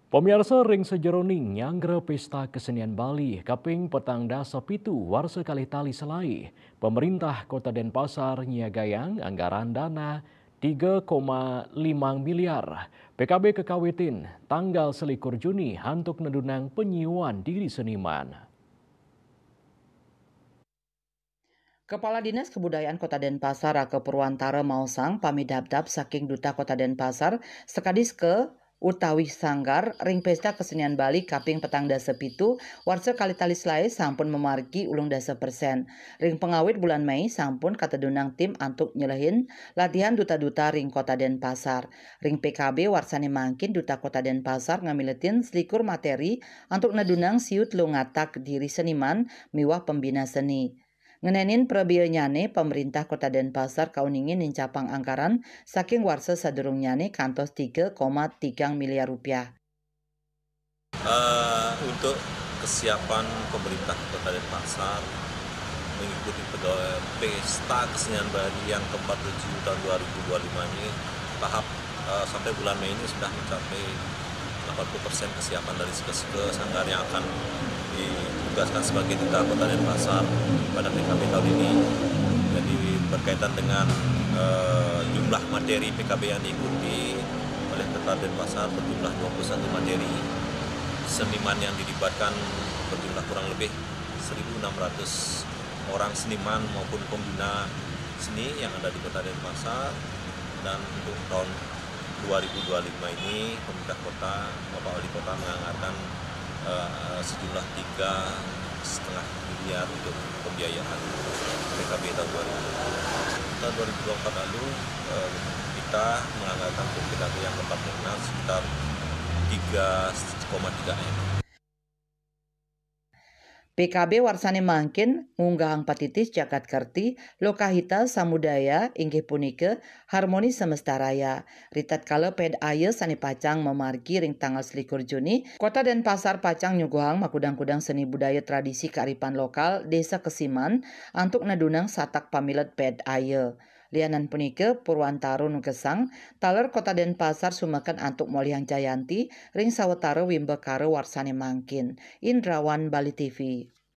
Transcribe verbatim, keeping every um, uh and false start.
Pamiarsa, ring sajeroning nyanggra Pesta Kesenian Bali kaping petang dasa pitu warsa kalih tali selae, pemerintah Kota Denpasar nyiagayang anggaran dana tiga koma lima miliar. P K B kekawitin tanggal selikur Juni antuk nedunang penyiuan diri seniman. Kepala Dinas Kebudayaan Kota Denpasar, Raka Purwantara, maosang pamidabdab saking Duta Kota Denpasar, sakadi SKE utawi sanggar ring Pesta Kesenian Bali kaping petang dasa pitu warsa kalih tali selae sampun mamargi ulung dasa persen. Ring pangawit bulan Mei sampun katedunang tim antuk nyelehin latihan duta-duta ring Kota Denpasar. Ring P K B warsane mangkin, Duta Kota Denpasar ngamiletin selikur materi antuk nedunang siu telu ngatak diri seniman miwah pembina seni. Ngenenin prabeanyane, pamrintah Kota Denpasar kauningin nincapang anggaran saking warsa sadurungnyane kantos tiga koma tiga miliar rupiah. Eh, untuk kesiapan pemerintah Kota Denpasar mengikuti pega- Pesta Kesenian Bali yang keempat puluh tujuh tahun dua ribu dua puluh lima ini, tahap eh, sampai bulan Mei ini sudah mencapai delapan puluh persen kesiapan dari SKE-SKE sanggar yang akan ditugaskan sebagai duta Kota Denpasar pada P K B tahun ini. Jadi, berkaitan dengan eh, jumlah materi P K B yang diikuti oleh Kota Denpasar, berjumlah dua puluh satu materi. Seniman yang dilibatkan berjumlah kurang lebih seribu enam ratus orang seniman maupun pembina seni yang ada di Kota Denpasar. Dan untuk tahun dua ribu dua puluh lima ini, pemerintah kota, Bapak Wali Kota menganggarkan eh, sejumlah tiga setengah miliar untuk pembiayaan P K B tahun dua ribu dua puluh lima. Tahun dua ribu dua puluh empat lalu, eh, kita menganggarkan untuk P K B yang keempat puluh enam sekitar tiga koma tiga M. P K B warsane mangkin ngunggahang patitis jagat kerti, lokahita, samudaya, inggih punika harmoni semesta raya. Ritatkala ped aya sane pacang mamargi ring tanggal selikur Juni, Kota Denpasar pacang nyuguhang makudang-kudang seni budaya tradisi kearifan lokal Desa Kesiman antuk nedunang satak pamilet ped aya. Lianan punika, Purwantara nugesang taler Kota Denpasar sumeken antuk molihang jayanti ring sawatara wimbakara warsane mangkin. Indrawan, Bali T V.